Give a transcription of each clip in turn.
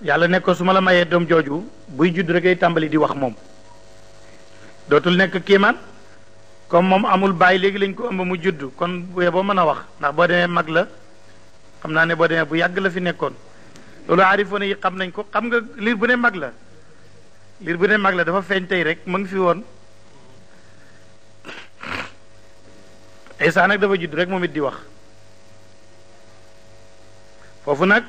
yàlla ne ko su ma la mayee doom jooju buy judd rek ay tàmbali di wax moom dootul nekk kiimaan comme moom amul bàyyi léegi lañ ko ëmb mu judd kon bu boo mën a wax ndax boo demee mag la xam naa ne boo demee bu yàgg la fi nekkoon loolu aarifoon yi xam nañ ko xam nga liir bu ne mag la liir bu ne mag la dafa feeñ tey rek mu ngi fi woon Isa nag dafa judd rek moom it di wax foofu nag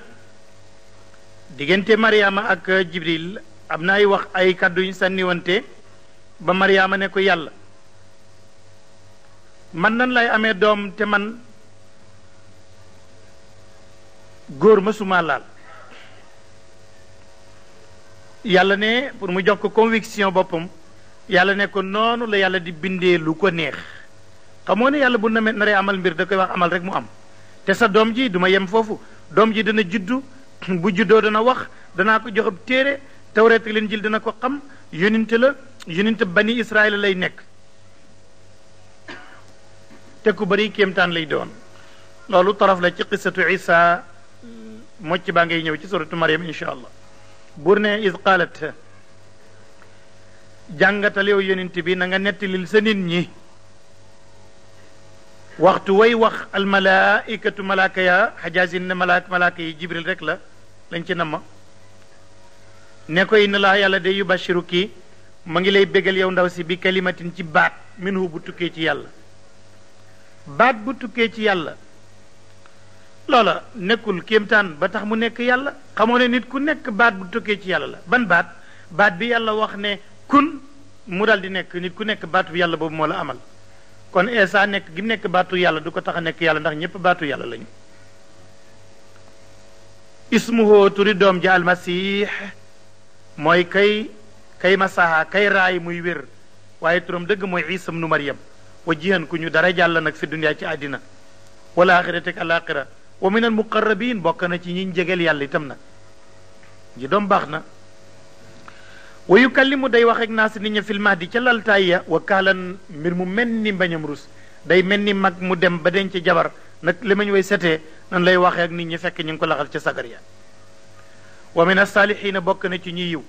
diggante Mariama ak Jibril am na ay wax ay kàddu yu sànniwante ba Mariama ne ko yàlla man nan lay amee doom te man góor ma suma laal yàlla ne pour mu jox ko conviction boppam yàlla ne ko noonu la yàlla di bindee lu ko neex xamoo ne yàlla bu naree amal mbir da koy wax amal rek mu am te sa doom ji duma yem foofu doom ji dana juddu bu juddoo dana wax danaa ko jox ab téere tawreet ak Linjiil dana ko xam yonent la yonent bani Israël lay nekk te ku bari kéemtaan lay doon loolu taraf la ci qissatu Isa mocc baa ngay ñëw ci suratu Maryam insha allah buur ne is qaalat jàngatal yow yonent bi na nga nettalil sa nit ñi waxtu way wax almalaikatu malaaka ya xajaasin ne malaaka yi jibril rek la lañ ci namma ne ko inna laa yàlla de yubashiru kii ma ngi lay bégal yow ndaw si bi kalimatin ci baat minhu bu tukkee ci yàlla baat bu tukkee ci yàlla loola nekkul kéemtaan ba tax mu nekk yàlla xamoo ne nit ku nekk baat bu tukkee ci yàlla la ban baat bi yàlla wax ne kun mu dal di nekk nit ku nekk baatu yàlla boobu moo la amal kon Isa nekk gi nekk baatu yàlla du ko tax a nekk yàlla ndax ñépp baatu yàlla lañu ismuhu turi doom ja almasih mooy kay masaha kay raay muy wér waaye turam dëgg mooy Isa ibnu Maryam wa jihan ku ñu dara jàll nag fi dunya ci àddina wala axirati ak alaxira wa min al muqarrabin bokk na ci ñiñ jegeel yàlla itam nag ji doom baax na wa yukallimu day wax ak naas nit ña fil mahdi ca laltaay ya wa kaalan mbir mu mel ni mbañam rus day mel ni mag mu dem ba denc jabar nag li mañ way setee nan lay waxee ak nit ñi fekk ñu ngi ko laxal ca sagar ya wa min as-saalihiina bokk na ci ñi yiw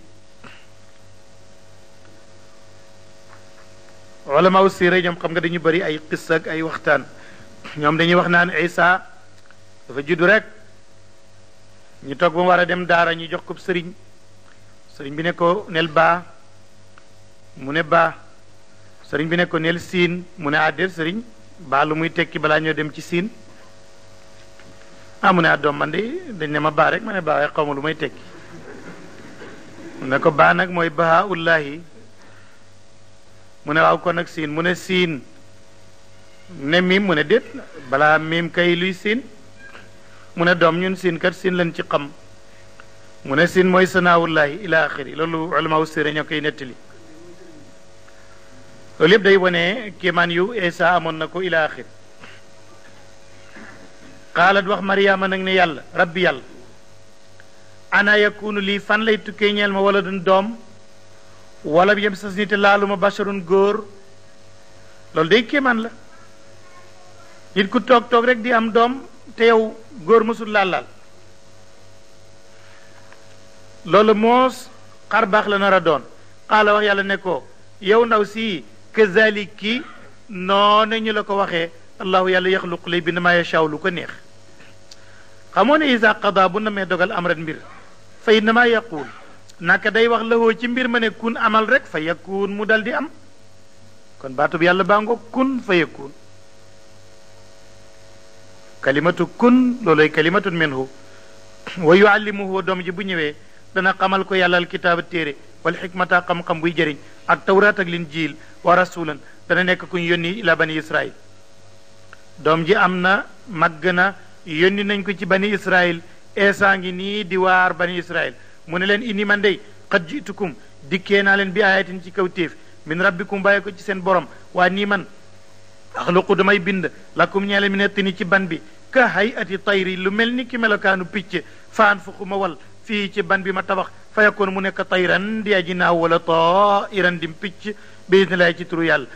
ulama siira ñoom xam nga dañu bëri ay qissa ak ay waxtaan ñoom dañuy wax naan Isa dafa juddu rek ñu toog ba mu war a dem daara ñu jox ko sëriñ bi ne ko nel baa mu ne baa sëriñ bi ne ko nel siin mu ne àddeel sëriñ baa lu muy tekki balaa ñoo dem ci siin mu ne doom man de dañ ne ma baa rek ma ne baa waaye xaw ma lu may tekki mu ne ko baa nag mooy bahaa ullahi mu ne waaw kon nag siin mu ne siin ne miim mu ne déet balaa miim kay luy siin mu ne doom ñun siin kat siin lañ ci xam mu ne siin mooy sanaawullahi ila axiri loolu ulama sira ñoo koy nettali loolu yëpp day wone kéemaan yu Isa amoon na ko ila axiri qaalat wax Mariama nag ne yàlla rabbi yàlla ana yakunu lii fan lay tukkee ñeel ma wala dun doom wala yem sas ni te laaluma basharun góor loolu day kéemaan la nit ku toog rek di am doom te yow góor mësul laal loolu moos xar baax la nar a doon xaala wax yàlla ne ko yow ndaw si kazaliki noonu ñu la ko waxee allahu yàlla yaxluqu lay bind maa yashaa lu ko neex xamoo ne isa qada bu na mee dogal amran mbir fa innama yaquul naka day wax lahoo ci mbir ma ne kun amal rek fa yakun mu dal di am kon baatub yàlla baa ngo kun fa yakun kalimatu kun looloy kalimatun minhu wa yuallimuhu doom ji bu ñëwee dana xamal ko yàlla alkitaaba téere wal xikmata xam-xam buy jëriñ ak tawraat ak linjiil wa rasulan dana nekk kuñ yónni ila bani israil doom ji am na màgg na yónni nañ ko ci bani israil Isa ngi nii di waar bani israil mu ne leen inni man dey qad jitukum dikkee naa leen bi ayatin ci kaw téef min rabbikum bàyyi ko ci seen borom waa nii man axluqu damay bind lakum ñeele mi nettini ci ban bi ka hayati tayri lu mel ni ki melokaanu picc faan fuqu ma wal fii ci ban bi ma tabax fa yakun mu nekk tayran di aji naaw wala tairan dim picc bi idnillahi ci turu yàlla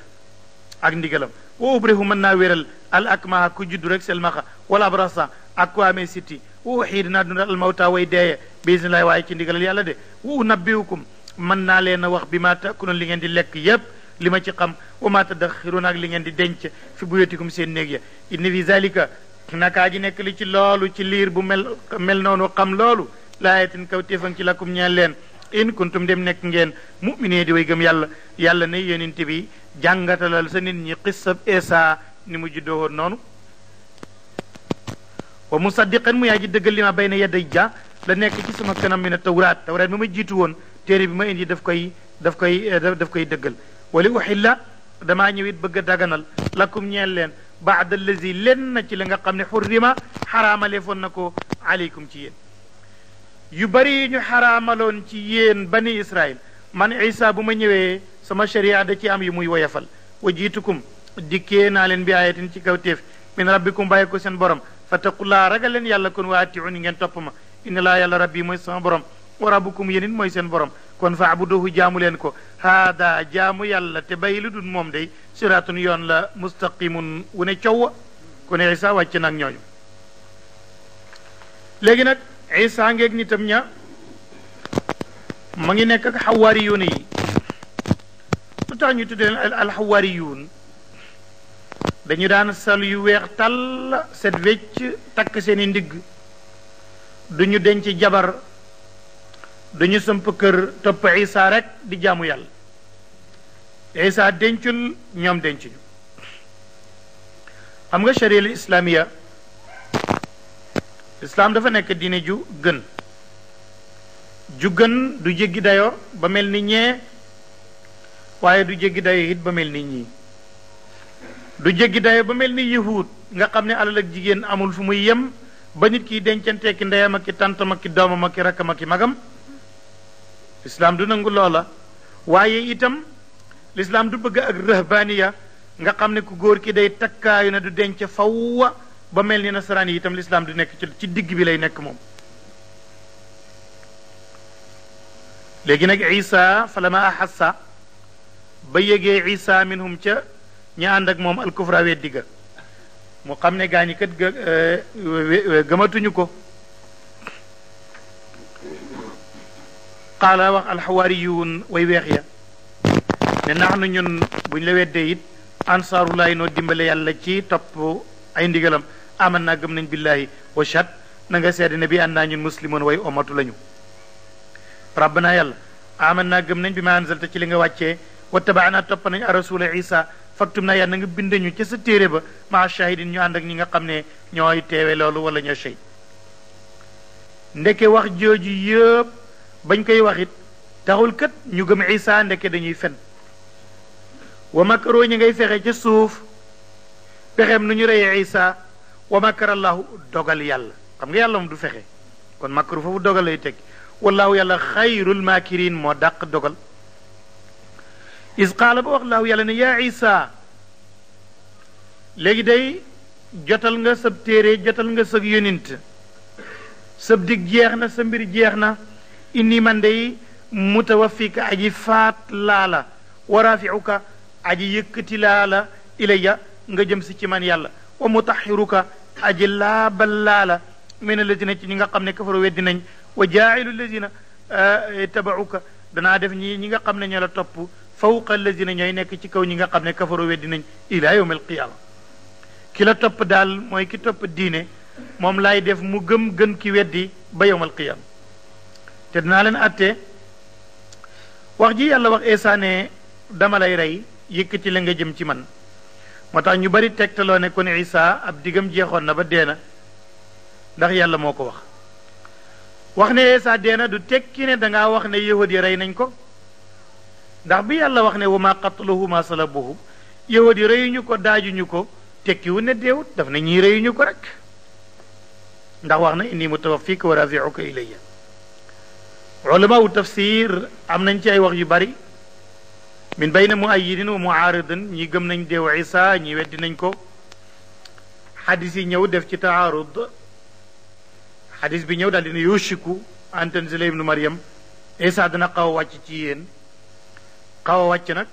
ak ndigalam wa ubrihu mën naa wéral al akmaha ku juddu rek selmaxa wala abrasa ak ku amee siti wa uxii dinaa dundal almawta way deeye bisimilahi waaye ci ndigalal yàlla de wa unabbiukum mën naa leen a wax bi ma takuloon li ngeen di lekk yépp li ma ci xam wa ma tadaxiruun ak li ngeen di denc fi buyutikum seen néeg ya inna fi zalika nakaa ji nekk li ci loolu ci liir bu mel noonu xam loolu laayatin kaw téefan ci lakum ñeel leen in kuntum dem nekk ngeen mu'minee di way gëm yàlla yàlla ne yonent bi jàngatalal sa nit ñi xissab Isa ni mu juddoo woon noonu wa musaddiqan mu yaa ji dëggal li ma bayna yaday ja la nekk ci sama kanam mi ne tawraat mi ma jiitu woon téere bi ma indi daf koy dëggal wali uxilla damaa ñëwit bëgg a daganal lakum ñeel leen baada allazi len na ci la nga xam ne xurrima xaraamaleefoon na ko aleykum ci yéen yu bari ñu xaraamaloon ci yéen bani Israil man Isa bu ma ñëwee sama sharia da ci am yu muy woyafal wa jiitukum dikkee naa leen bi ayatin ci kaw téef min rabbikum bàyyi ko seen borom fattaqullaa ragal leen yàlla kon wa atiuni ngeen topp ma inna laa yàlla rabbi mooy sama borom wa rabbukum yéen it mooy seen borom kon faabuduhu jaamu leen ko haada jaamu yàlla te bay lu dul moom day siraatun yoon la mustaqimun wu ne coow ku ne Isa wàcc nag ñooñu léegi nag Isa ngeeg nitam ña ma ngi nekk ak xawaariyuun yi lu tax ñu tuddee leen alxawaariyuun dañu daan sal yu weex tàll set wecc takk seeni ndigg duñu denc jabar duñu sëmp kër topp Isa rek di jaamu yàlla Isa dencul ñoom dencuñu xam nga sharia al islamiya islam dafa nekk diine ju gën du jéggi dayoo ba mel ni ñee waaye du jéggi dayoo it ba mel ni ñii du jéggi dayoo ba mel ni yahud nga xam ne alal ak jigéen amul fu muy yem ba nit kiy dencantee ki ndeyam ak ki tantam ak ki doomam ak ki rakkam ak ki magam l'islam du nangu loola waaye itam l'islam du bëgg ak rahbaniya nga xam ne ku góor ki day takkaayu na du denc fawwa ba mel ni nasaraan yi itam l'islam du nekk ci digg bi lay nekk moom léegi nag Isa falama ahassa ba yégee Isa minhum ca ña ànd ak moom alkufra weddi ga mu xam ne gaañi kat gëmatuñu ko qaala wax alxawaariyuun way weex ya ne nax nu ñun buñ la weddee it ansaarullahi noo dimbale yàlla ci topp ay ndigalam aman naa gëm nañ billahi wa shad na nga seede ne bi an naa ñun muslimoon way omatu lañu rabbana yàlla aman naa gëm nañ bi ma anzalta ci li nga wàccee wa tabaana topp nañ a rasula Isa faktum naa yàlla na nga bindañu ca sa téere ba maa shahidin ñu ànd ak ñi nga xam ne ñooy teewe loolu wala ñoo sey ndeke wax jooju yëpp bañ koy wax it taxul kat ñu gëm Isa ndeke dañuy fen wa makaroo ñi ngay fexe ca suuf pexem nu ñu reyee Isa wa makarallahu dogal yàlla xam nga yàlla moom du fexe kon makaru foofu dogal lay teg wallahu yàlla xayrul makirin moo dàq dogal is qaala ba wax laahu yàlla ne yaa Isa léegi day jotal nga sab téere jotal nga sab yonint sab dig jeex na sa mbir jeex na inni man day mutawaffika aji faat laala wa rafiuka aji yëkkati laala ilayya nga jëm si ci man yàlla wa mutahiruka aji laabal laala min alladina ci ñi nga xam ne kafaru weddi nañ wa jaa'ilu alladina tabauka danaa def ñi nga xam ne ñoo la topp fawqa alladina ñooy nekk ci kaw ñi nga xam ne kafaru weddi nañ ila yawm alqiyama ki la topp daal mooy ki topp diine moom laay def mu gën ki weddi ba yawm alqiyama te dinaa leen attee wax ji yàlla wax Isa ne dama lay rey yëkkati la nga jëm ci man moo tax ñu bari tegtaloo ne kon Isa ab digam jeexoon na ba deena ndax yàlla moo ko wax ne Isa deena du tekki ne dangaa wax ne yahud yi rey nañ ko ndax bi yàlla wax ne wa ma qataluhu ma salabuhu yahud yi reyuñu ko daajuñu ko tekkiwu ne deewut daf ne ñii reyuñu ko rek ndax wax na inni mutawaffika wa rafi'uka ilayya ulama wu tafsir am nañ ci ay wax yu bari min bayna muayyidin wa muaaridin ñi gëm nañ deew Isa ñi weddi nañ ko xadis yi ñëw def ci taarud xadis bi ñëw daal dina yushiku an tanzila ibnu Maryam Isa dina xaw a wàcc ci yéen xaw a wàcc nag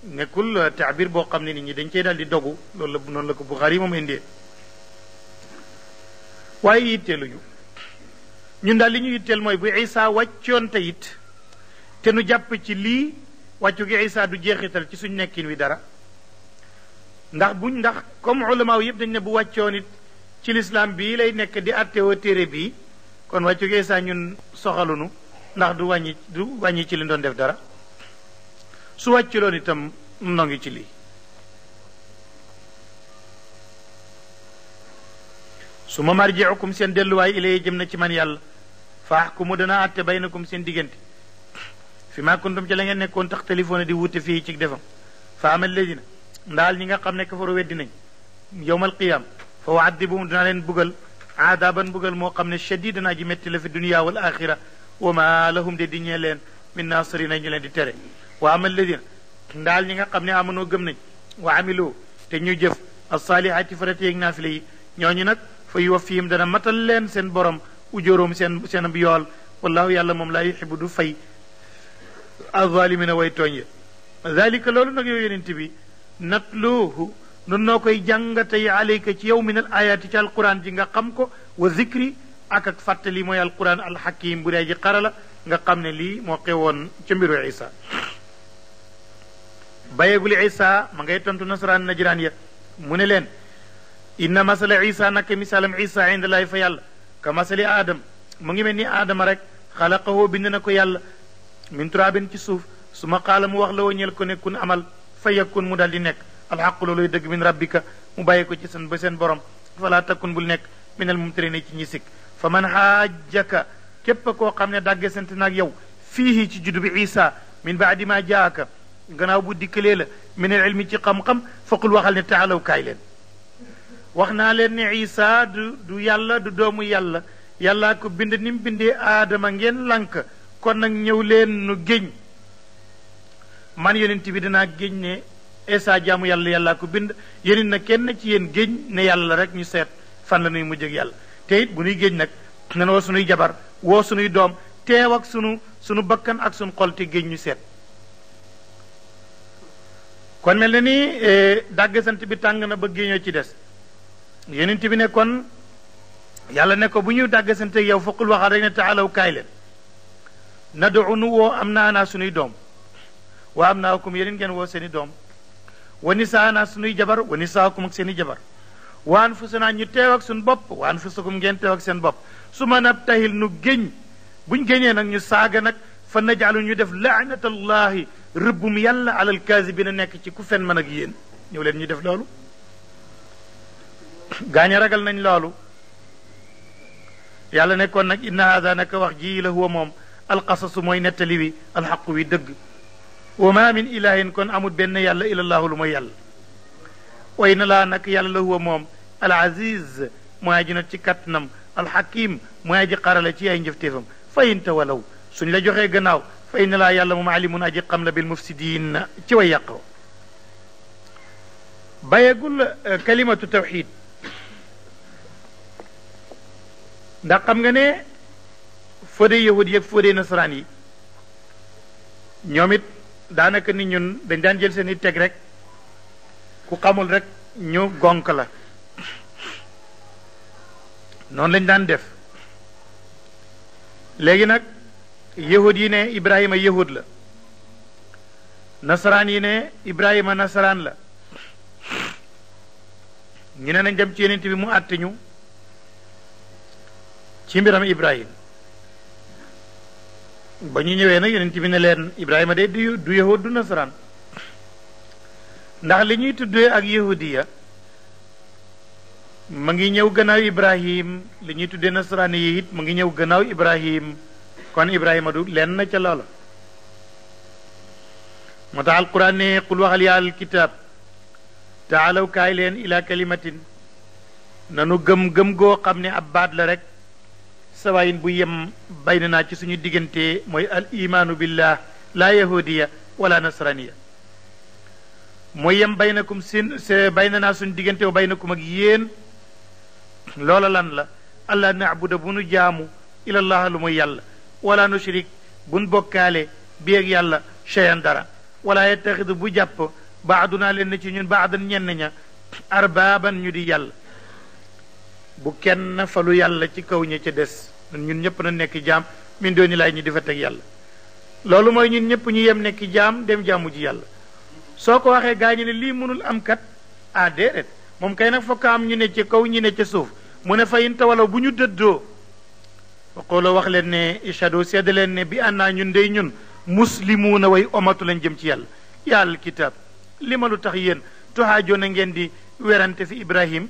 nekkul taabir boo xam ne nit ñi dañ cey daal di dogu loolu la noonu la ko Buxaari moom indee waaye yitteeluñu ñun daal li ñu yitteel mooy bu Isa wàccoon te it te nu jàpp ci lii wàccu gi Isa du jeexital ci suñ nekkin wi dara ndax comme ulama yëpp dañ ne bu wàccoon it ci lislaam bii lay nekk di attewoo téere bii kon wàccu gi Isa ñun soxalunu ndax du wàññi ci li doon def dara su wàcculoon itam nongi ci lii su ma marjiukum seen delluwaay ilay jëm na ci man yàlla fa ahkumu dana atte baynakum seen diggante fi ma kuntum ci la ngeen nekkoon tax téléphone di wuute fii ci defam fa amal ladina ndaal ñi nga xam ne kafaru weddi nañ yowmal qiyam fa waadibuhum dana leen bugal aadaban bugal moo xam ne shadid naa ji métti la fi dunia wal axira wa ma lahum de di ñee leen min nasirina ñu leen di tere wa amal ladina ndaal ñi nga xam ne amanoo gëm nañ wa amilu te ñu jëf alsaalihaati farata yeeg naafile yi ñooñu nag fa yuwaffihim dana matal leen seen borom ujóoróom seen ab yool wallahu yàlla moom laa yuxibu du fay azalimina way tooñ ya dalika loolu nag yow yonent bi natluuhu nun noo koy jàngatey alayka ci yow min al ayaati ci alquran ji nga xam ko wa zikri ak fàttali mooy alquran alxakim bu dee ji xarala nga xam ne lii moo xewoon ca mbiru isa bayegul isa ma ngay tontu nasaraan najiraan ya mu ne leen inna masala isa naka misaalam isa inda laay fa yàlla ka masali aadam mu ngi mel ni aadama rek xalaqahoo bind na ko yàlla min turabin ci suuf su ma qaala mu wax la woo ñeel ko ne kun amal fa yakun mu dal di nekk alxaqu looluy dëgg min rabbika mu bàyyi ko ci seen ba seen borom fala takun bul nekk min al mumtarina ci ñi sikk fa man xaajaka képp koo xam ne dàgge sant naag yow fii ci juddu bi isa min baadi ma jaaka gannaaw bu dikkalee la min al ilmi ci xam-xam faqul waxal ne taalaw kaay leen wax naa leen ne isa du yàlla du doomu yàlla yàllaa ko bind ni mu bindee aadama ngeen lànk kon nag ñëw leen nu géñ man yonent bi dinaa géñ ne isa jaamu yàlla yàllaa ko bind yéen na kenn ci yéen géñ ne yàlla rek ñu seet fan la nuy mujj ak yàlla te it bu nuy géñ nag nan woo sunuy jabar woo sunuy doom teew ak sunu bakkan ak sunu xol te géñ ñu seet kon mel na ni dàggsant bi tàng na ba géñoo ci des yonent bi ne kon yàlla ne ko bu ñu dàggsante yow foqul waxal rek ne taalaw kaay leen nadu nu woo am naa sunuy doom wa am naakum yeneen ngeen woo seeni doom wa nisaana sunuy jabar wa nisaakum ak seeni jabar wa anfusanaa ñu teew ak suñu bopp wa anfusakum ngeen teew ak seen bopp su ma nabtahil nu géñ buñ géñee nag ñu saaga nag fa najaalu ñu def laanatallahi rëbbum yàlla alal kaasibina nekk ci ku fen man ak yéen ñëw leen ñu def loolu gaañ ragal nañ loolu yàlla nekkoon nag inna haada naka wax ji la huwa moom alqasasu mooy nettali wi alxaqu wi dëgg wa ma min ilahin kon amul benn yàlla ilallaahu lu mooy yàlla way na laa nag yàlla la huwa moom al aziz mooy aji not ci kattanam alxakim mooy aji xarale ci ay njëfteefam fa in tawalaw suñ la joxee gannaaw fa inna laa yàlla moom alimun aji xam la bil mufsidin ci way yàqoo bayegul kalimatu tawxid ndax xam nga ne fóode yahud yi ak fóode nasaraan yi ñoom it daanaka ni ñun dañ daan jël seen i teg rek ku xamul rek ñu gonk la noonu lañ daan def léegi nag yahud yi ne Ibrahima yahud la nasaraan yi ne Ibrahima nasaraan la ñu ne nañ dem ci yonent bi mu àtte ñu ci mbiram Ibrahima ba ñu ñëwee nag yonent bi ne leen Ibrahima de du yahud du nasaraan ndax li ñuy tuddee ak yahudiya ma ngi ñëw gannaaw Ibrahim li ñuy tuddee nasaraan yi it ma ngi ñëw gannaaw Ibrahim kon Ibrahima du leen na ca loola moo tax alquran ne qul waxal yaa al kitaab taalaw kaay leen ila kalimatin nanu gëm goo xam ne ab baat la rek sawayin bu yem bayna naa ci suñu diggante mooy al imaanu billah la yahudiya wala nasraniya mooy yem baynakum bayna naa suñu diggante wa baynakum ak yéen loola lan la allah naabuda bu nu jaamu ilallah lu mooy yàlla wala nushrik buñ bokkaale bi ak yàlla cheyan dara wala yettaxidu bu jàpp baadunaa leen na ci ñun baadan ñenn ña arbaaban ñu di yàlla bu kenn falu yàlla ci kaw ña ca des ñun ñëpp na nekk jaam min dooni laay ñu di fa teg yàlla loolu mooy ñun ñëpp ñu yem nekk jaam dem jaamu ji yàlla soo ko waxee gaa ñi ne lii mënul am kat ah déedéet moom kay nag fokk am ñu ne ci kaw ñu ne ca suuf mu ne fayin tawalaw bu ñu dëddoo waqooloo wax leen ne ishadu sedd leen ne bi annaa ñun dey ñun muslimuuna way omatu lañ jëm ci yàlla yàlla kitaab li ma lu tax yéen tuxaajoona ngeen di werante fi ibrahim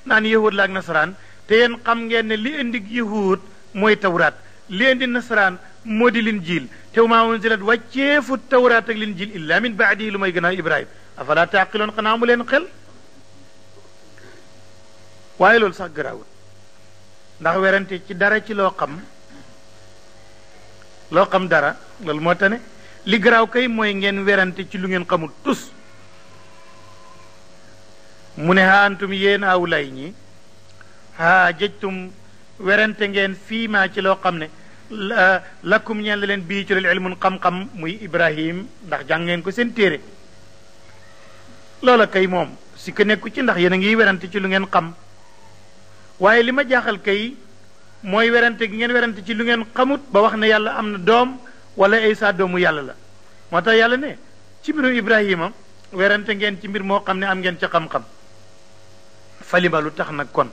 naan yahud la ak nasaraan te yéen xam ngeen ne li indi yahud mooy tawraat li indi nasaraan moo di linjiil te maa unzilat wàcceefu tawraat ak linjiil illa min baadihi lu may gannaaw ibrahim afala taaqiloon xanaa mu leen xel waaye loolu sax garaawul ndax werante ci dara ci loo xam dara loolu moo tax ne li garaaw kay mooy ngeen werante ci lu ngeen xamul tus mu ne haa antum yéen awlay ñi haa jëjtum werante ngeen fii maa ci loo xam ne lakum ñeen la leen bii ci loolu ilmun xam-xam muy ibrahim ndax jàng ngeen ko seen téere loola kay moom si ko nekku ci ndax yéen a ngi werante ci lu ngeen xam waaye li ma jaaxal kay mooy werante gi ngeen werante ci lu ngeen xamut ba wax ne yàlla am na doom wala Isa doomu yàlla la moo tax yàlla ne ci mbiru ibrahima werante ngeen ci mbir moo xam ne am ngeen ca xam-xam falima lu tax nag kon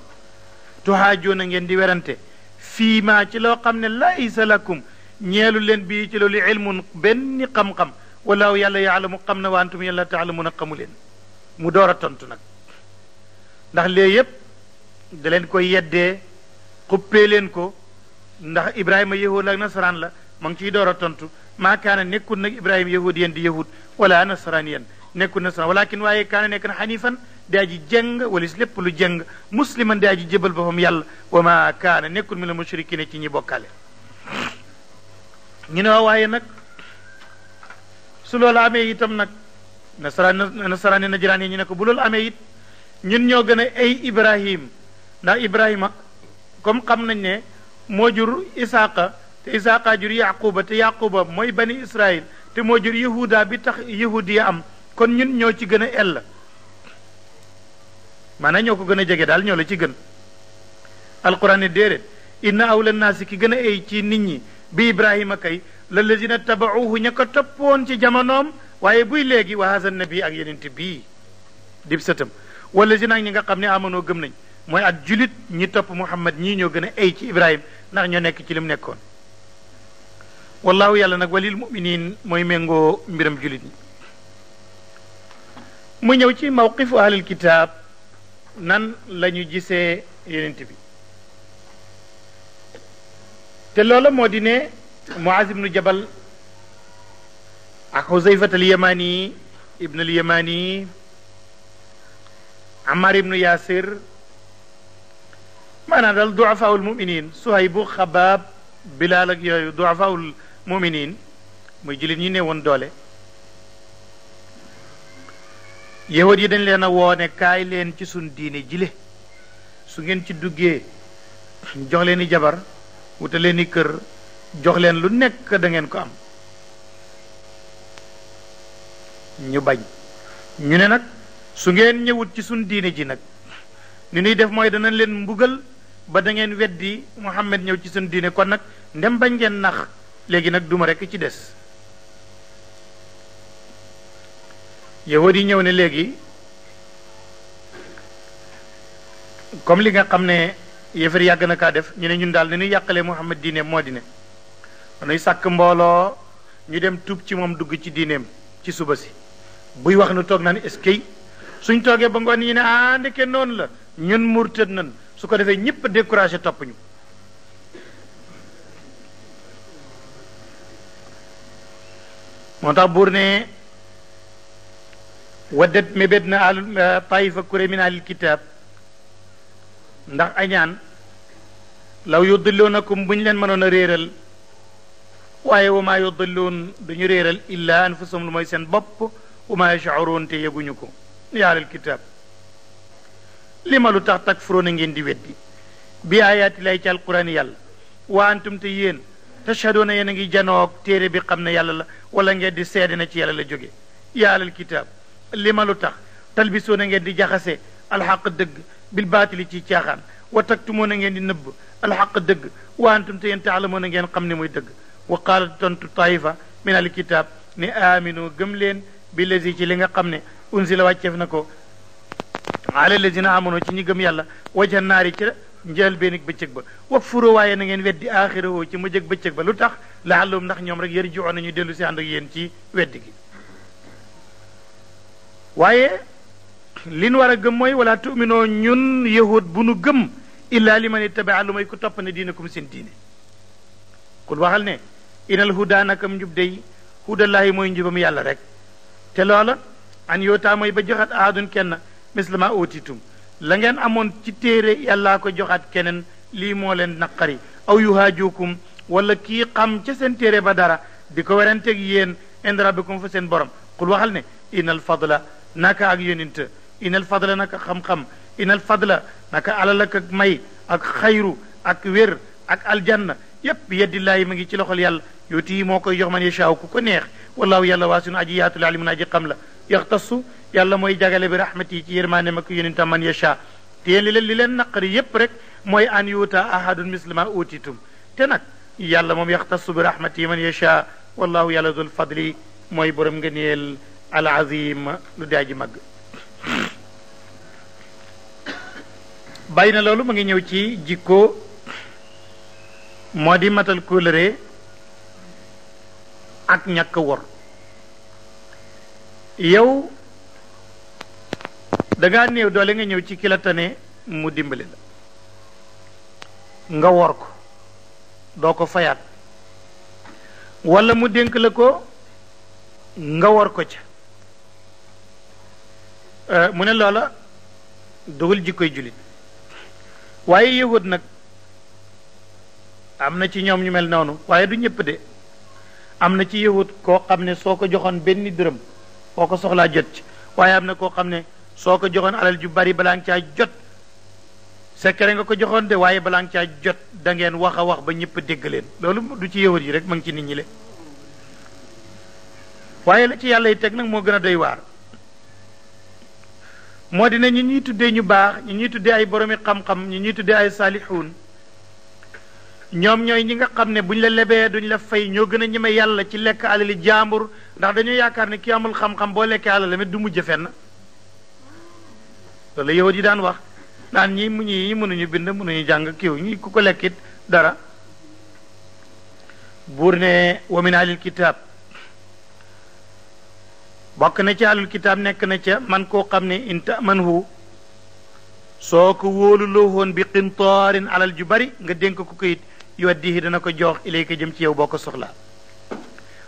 tuhaajoona ngeen di werante fii maa ci loo xam ne laysa lakum ñeelu leen bii ci loolu ilmun benn xam-xam walaaw yàlla yaalamu xam na wa antum yàlla taalamuuna xamu leen mu door a tontu nag ndax léegi yépp da leen koy yeddee xuppee leen ko ndax ibrahima yahud ak nasaraan la ma ngi ciy door a tontu maa kaana nekkul nag ibrahima yahud yéen di yahud wala nasaraan yéen nekkul nasaraan walakin waaye kaana nekk na xanifan daa ji jëng wala si lépp lu jëng musliman daa ji jëbal boppam yàlla wa ma kaana nekkul mi la mushrikina ci ñi bokkale ñu ne waaye nag su loolu amee itam nag nasaraan yi najiraan yi ñu ne ko bu loolu amee it ñun ñoo gën a ay ibrahim ndax ibrahima comme xam nañ ne moo jur isaaqa te isaaqa jur yaquba te yaquba mooy bani israil te moo jur yahuda bi tax yahudiya am kon ñun ñoo ci gën a ell maanaam ñoo ko gën a jege daal ñoo la ci gën alquran ne déedéet inna awla naasi ki gën a ay ci nit ñi bi ibrahima kay lallazina tabauhu ña ko toppoon ci jamonoom waaye buy léegi wa haza nabi ak yenente bii dib sëtam wallazina ak ñi nga xam ne amanoo gëm nañ mooy ak julit ñi topp muhammad ñii ñoo gën a ay ci ibrahim ndax ñoo nekk ci lim nekkoon wallahu yàlla nag walil muminin mooy méngoo mbiram julit ñi mu ñëw ci mawqifu ahlil kitaab nan la ñu gisee yenent bi te loola moo di ne Muaz ibnu Jabal ak Xuzayfat al Yamani ibn al Yamani Ammar ibnu Yasir maanaam daal duafaul muminin Suhaybu Xabaab Bilaal ak yooyu duafaul muminin muy jullit ñi ne woon doole yahud yi dañ leen a woone kaay leen ci suñ diine jile su ngeen ci duggee jox leen i jabar wuta leen i kër jox leen lu nekk da ngeen ko am ñu bañ ñu ne nag su ngeen ñëwut ci suñ diine ji nag ni ñuy def mooy danañ leen mbugal ba da ngeen weddi Muhammad ñëw ci suñ diine kon nag ndem bañ ngeen nax léegi nag duma rekk ci des yahudi yi ñëw ne léegi comme li nga xam ne yéefar yàgg na kaa def ñu ne ñun daal ni ñuy yàqalee Muhammad diine moo di ne dañuy sàkk mbooloo ñu dem tuub ci moom dugg ci diineem ci suba si buy wax nu toog naan est-ce que suñ toogee ba ngoon ñu ne ah ndeke noonu la ñun murtad nan su ko defee ñëpp découragé topp ñu moo tax buur ne waddat mébét na al taifa kuré min alil kitab ndax añaan law yudilluunakum buñ leen mënoon a réeral waaye wa maa yudilluun duñu réeral illa anfusum lu mooy seen bopp wa maa yash'uruun te yëguñu ko yaa alal kitab li ma lu tax takfuruuna ngeen di weddi bi ayaati lay ci alquran yàlla wa antum te yéen tashhaduuna yéen a ngi janoog téere bi xam ne yàlla la wala ngeen di seede na ci yàlla la jóge yaa alal kitab li ma lu tax talbisuuna ngeen di jaxase alxaq dëgg bil baatili ci caaxaan wa taktumoon a ngeen di nëbb alxaq dëgg wa antum te yéen taalamoon a ngeen xam ne mooy dëgg wa qaalat tontu taifa min alkitab ne aminu gëm leen bi lazi ci li nga xam ne unzila wàcceef na ko ala lazina amano ci ñi gëm yàlla waja naari ca njël beenig bëccëg ba wakfuru waaye na ngeen weddi axirahu ci mujjëg bëccëg ba lu tax laallum ndax ñoom rek yarji'un nañu dellu si ànd ak yéen ci weddi gi waaye li nu war a gëm mooy wala tuminoo ñun yahud bu nu gëm illa liman ittabaa lu may ku topp ne diinakum seen diine kul waxal ne inal huda nakam njub day hudallaahi mooy njubam yàlla rek te loola an yootaa mooy ba joxat ahadun kenn mislama utitum la ngeen amoon ci téere yàllaa ko joxaat keneen lii moo leen naqari aw yuhaajukum wala kii xam ca seen téere ba dara di ko weranteeg yéen inda rabbikum fa seen borom qul waxal ne inal fadla naka ak yonent inal fadla naka xam-xam inal fadla naka alal ak may ak xayru ak wér ak aljanna yépp yeddillaahi ma ngi ci loxol yàlla yooti moo koy jox man yashaaw ku ko neex wallaahu yàlla waasiun aji yaatul alimun aji xam la yaxtassu yàlla mooy jagale bi rahmati ci yërmaane ma ko yonentam man yasha te yéen li leen naqari yépp rek mooy an yuuta ahadun mislima utitum te nag yàlla moom yaxtassu bi rahmati man yasha wallahu yàlla dul fadli mooy borom ngëneel al azim lu daaji mag bàyyi na loolu ma ngi ñëw ci jikko moo di matal kóllëre ak ñàkk wor yow dangaa néew doole nga ñëw ci ki la tane mu dimbali la nga wor ko doo ko fayaat walla mu dénk la ko nga wor ko ca mu ne loola dugul jikkoy jullit waaye yahud nag am na ci ñoom ñu mel noonu waaye du ñëpp de am na ci yahud koo xam ne soo ko joxoon benn dërëm boo ko soxlaa jot ci waaye am na koo xam ne soo ko joxoon alal ju bari balaa nga caa jot secret nga ko joxoon de waaye balaa nga caa jot da ngeen wax a wax ba ñëpp dégg leen loolu du ci yahud yi rek ma ngi ci nit ñi le waaye la ci yàlla yi teg nag moo gën a doy waar moo dina ñi ñuy tuddee ñu baax ñi ñuy tuddee ay boromi xam-xam ñi ñuy tuddee ay saalixuun ñoom ñooy ñi nga xam ne buñ la lebee duñ la fay ñoo gën a ñeme yàlla ci lekk alali jaambur ndax dañoo yaakaar ne ki amul xam-xam boo lekkee alal du mujj fenn loolu yahud yi daan wax naan ñi mënuñu bind mënuñu jàng kiiw ñi ku ko lekkit dara buur ne wa min ahlil kitaab bokk na ci ahlul kitaab nekk na ca man koo xam ne in tamanhu soo ko wóoluloo woon bi qintaarin alal ju bari nga dénk ko kayit yuwaddihi dana ko jox ilayka jëm ci yow boo ko soxlaa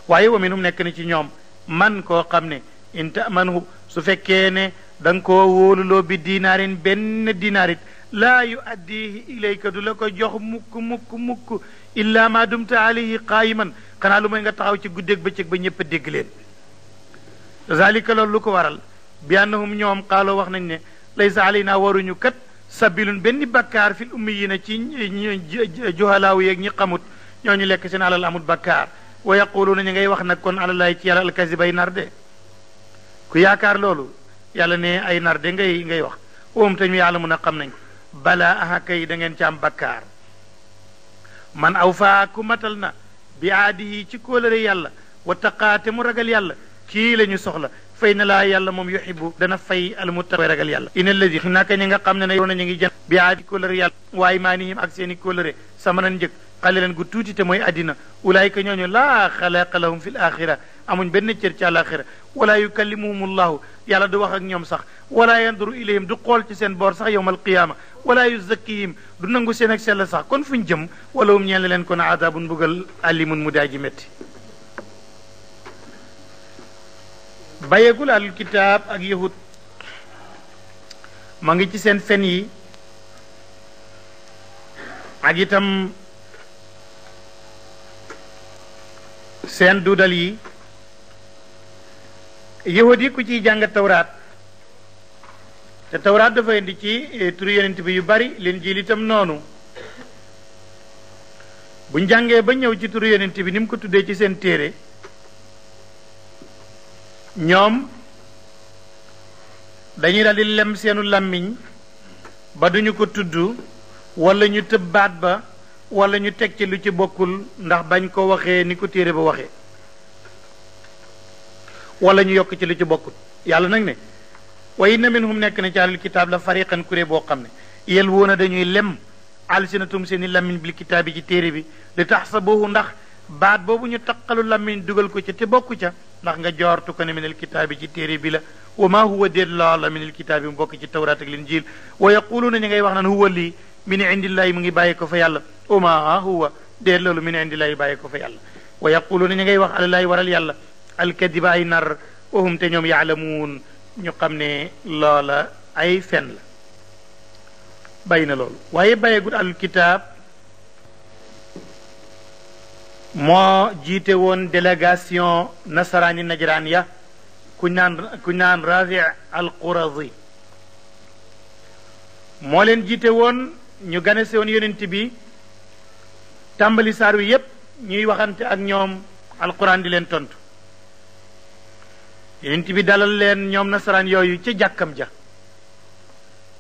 waaye wa minhum nekk na ci ñoom man koo xam ne in tamanhu su fekkee ne da nga koo wóoluloo bi dinaarin benn dinaarit laa yuaddihi ilayka du la ko jox mukk illa ma dumta alayhi qaayiman xanaa lu may nga taxaw ci guddeeg bëccëg ba ñëpp a dégg leen zalika loolu lu ko waral bi annahum ñoom xaaloo wax nañ ne laysa alayna waruñu kat sabilun benn bakkaar fil ummiyina ci juhalaawu yeeg ñi xamut ñooñu lekk seen alal amut bakkaar wa yaquluuna ñu ngay wax nag kon alalaay ci yàlla alkazib ay nar de ku yaakaar loolu yàlla ne ay nar de ngay wax oom tañu yàlla mun a xam nañ balaa aha kay da ngeen ci am bakkaar man aw faa ku matal na bi aadihi ci kóolëre yàlla wa taqaate mu ragal yàlla kii la ñu soxla fay na laa yàlla moom yuhibbu dana fay almuttaqi ragal yàlla ina alladi naka ñi nga xam ne yoon ñu ngi jën bi aadi kóllëre yàlla waaye maanihim ak seeni kóllëre samanan njëg xalilan gu tuuti te mooy addina ulaayika ñooñu laa xalaqa lahum fi l axira amuñ benn cër ci àlaxira wala yukallimuhum llahu yàlla du wax ak ñoom sax wala yanduru ilayhim du xool ci seen boor sax yowma alqiyaama wala yuzakkihim du nangu seen ak sell sax kon fuñ jëm wala hum ñeen leen kon adabun mbugal alimun mu daaji métti bàyyeegul alul kitaab ak yahud ma ngi ci seen fen yi ak itam seen duudal yi yahud yi ku ciy jàng tawraat te tawraat dafa indi ci turu yonent bi yu bari leen jiil itam noonu buñ jàngee ba ñëw ci turu yonent bi ni mu ko tuddee ci seen téere ñoom dañuy daldi lem seenu làmmiñ ba duñu ko tudd wala ñu tëbbaat ba wala ñu teg ci lu ci bokkul ndax bañ ko waxee ni ko téere ba waxee wala ñu yokk ci lu ci bokkul yàlla nag ne wa inna minhum nekk na ci ahlul kitaab la fariqan kuré boo xam ne yel woon a dañuy lem alsinatum seen i lammiñ bil kitaab yi ci téere bi li tax sa boobu ndax baat boobu ñu taqalu lammiñ dugal ko ca te bokku ca ndax nga joortu ko ne minal kitaab yi ci téere bi la wa ma huwa déet loola minal kitaab yi mu bokk ci tawraat ak linjiil wa yaquluuna ñu ngay wax naan huwa lii min indillahi mu ngi bàyyi ko fa yàlla wa ma huwa déet loolu min indillahi bàyyi ko fa yàlla wa yaquluuna ñu ngay wax alallaahi waral yàlla alkadiba ay nar wahum te ñoom yaalamuun ñu xam ne loola ay fen la bàyyi na loolu waaye bàyyeegul al kitaab moo jiite woon délégation nasaraani najraan ya ku naan Rafi al Qurazi moo leen jiite woon ñu ganese woon yonent bi tàmbali saar wi yépp ñuy waxante ak ñoom alquran di leen tontu yonent bi dalal leen ñoom nasaraan yooyu ca jàkkam ja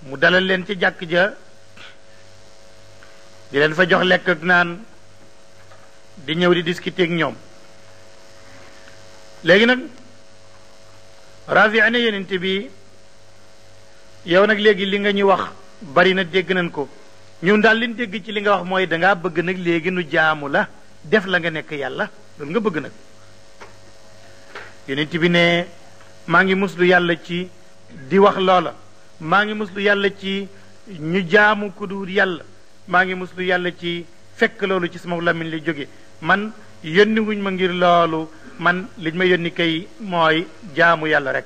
mu dalal leen ca jàkk ja di leen fa jox lekk ak naan di ñëw di discuter ak ñoom léegi nag Rafi ne yonent bi yow nag léegi li nga ñu wax bari na dégg nañ ko ñun daal liñ dégg ci li nga wax mooy dangaa bëgg nag léegi nu jaamu la def la nga nekk yàlla loolu nga bëgg nag yonent bi ne maa ngi muslu yàlla ci di wax loola maa ngi muslu yàlla ci ñu jaamu ku dul yàlla maa ngi muslu yàlla ci fekk loolu ci sama làmmiñ li jóge man yónni wuñ ma ngir loolu man liñ ma yónni kay mooy jaamu yàlla rek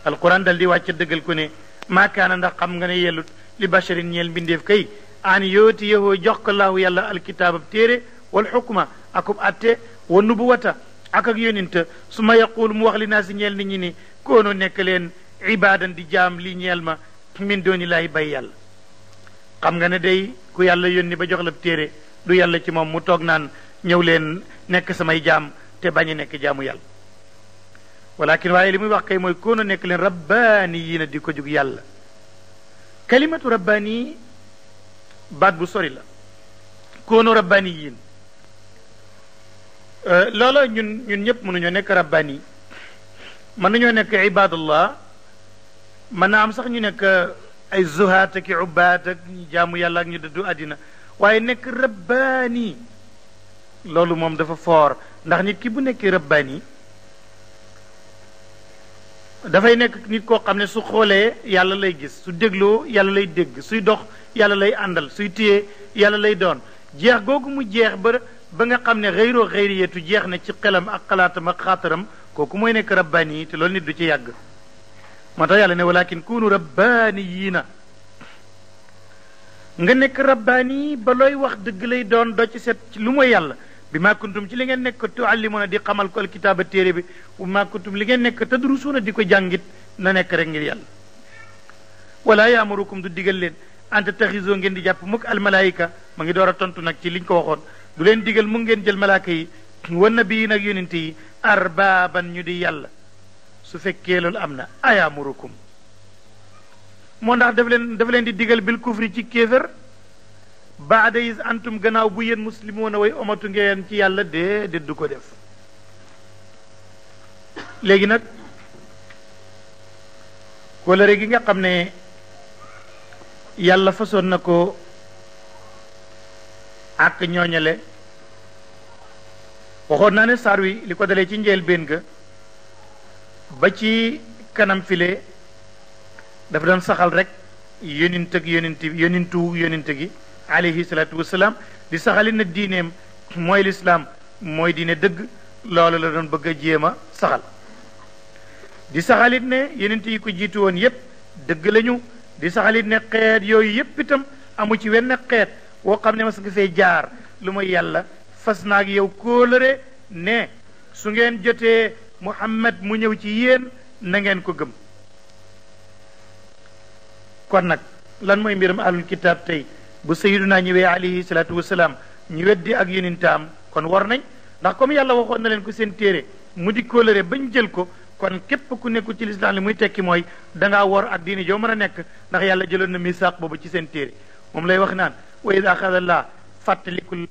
alquran dal di wàcc dëggal ko ne maakaana ndax xam nga ne yellut li basharin ñeel mbindeef kay aan yooti yahoo jox ko laahu yàlla alkitaabab téere wal xukma akub atte wa nubuwata ak yóninta su ma yaqul mu wax li naa si ñeel nit ñi ni koonu nekk leen ibaadan di jaam li ñeel ma min dooni laay bay yàlla xam nga ne day ku yàlla yónni ba jox la téere du yàlla ci moom mu toog naan ñëw leen nekk samay jaam te bañ a nekk jaamu yàlla walakin waaye li muy wax kay mooy koonu nekk leen rabbaani yi na di ko jug yàlla kalimatu rabbaani baat bu sori la koonu rabbaani yiin loola ñun ñëpp mënuñoo nekk rabbaani mën nañoo nekk ibadallah mën naa am sax ñu nekk ay zuhaat ak ubbaat ak jaamu yàlla ak ñu dëddu àddina waaye nekk rabbaani loolu moom dafa foor ndax nit ki bu nekkee rabbaani dafay nekk nit koo xam ne su xoolee yàlla lay gis su dégloo yàlla lay dégg suy dox yàlla lay àndal suy téye yàlla lay doon jeex googu mu jeex ba nga xam ne xëyroo xëyriyatu jeex na ci xelam ak xalaatam ak xaataram kooku mooy nekk rabbaani te loolu nit du ci yàgg moo tax yàlla ne walakin kunu rabbaaniyiina nga nekk rabbaani ba looy wax dëgg lay doon doo ci set lu mooy yàlla bi maa kuntum ci li ngeen nekk tuallimuna di xamal ko alkitaaba téere bi bu maa kuntum li ngeen nekk tadrusuuna di ko jàngit na nekk rek ngir yàlla wala yaamurukum du digal leen anta taxisoo ngeen di jàpp mukk almalaayika ma ngi door a tontu nag ci liñ ko waxoon du leen digal mu ngeen jël malaaka yi wa nabii nag yonente yi arbaaban ñu di yàlla su fekkee loolu am na ayaamurukum moo ndax daf leen di digal bil kufri ci kéefër baada is antum gannaaw bu yéen muslimoona way omatu ngeen ci yàlla déedéet du ko def léegi nag kóllëre gi nga xam ne yàlla fasoon na ko ak ñooñale waxoon naa ne saar wi li ko dalee ci njeel benn ga ba ci kanam file dafa doon saxal rek yonent ak yonent gi alayhi salaatu wasalaam di saxali na diineem mooy lislaam mooy diine dëgg loolu la doon bëgg a jéem a saxal di saxalit ne yonent yi ko jiitu woon yépp dëgg lañu di saxalit ne xeet yooyu yépp itam amu ci wenn xeet woo xam ne mas nga fee jaar lu mooy yàlla fas naag yow kóolëre ne su ngeen jotee Muhammad mu ñëw ci yéen na ngeen ko gëm kon nag lan mooy mbiram ahlul kitaab tey bu sayyiduna ñëwee alayhi salaatu wasalaam ñu weddi ak yonentam kon war nañ ndax comme yàlla waxoon na leen ko seen téere mu di kóolëre bañ jël ko kon képp ku nekku ci lislaam li muy tekki mooy dangaa wor ak diine joo mën a nekk ndax yàlla jëloon na misaaq boobu ci seen téere moom lay wax naan wa ida axada allah fàttalikul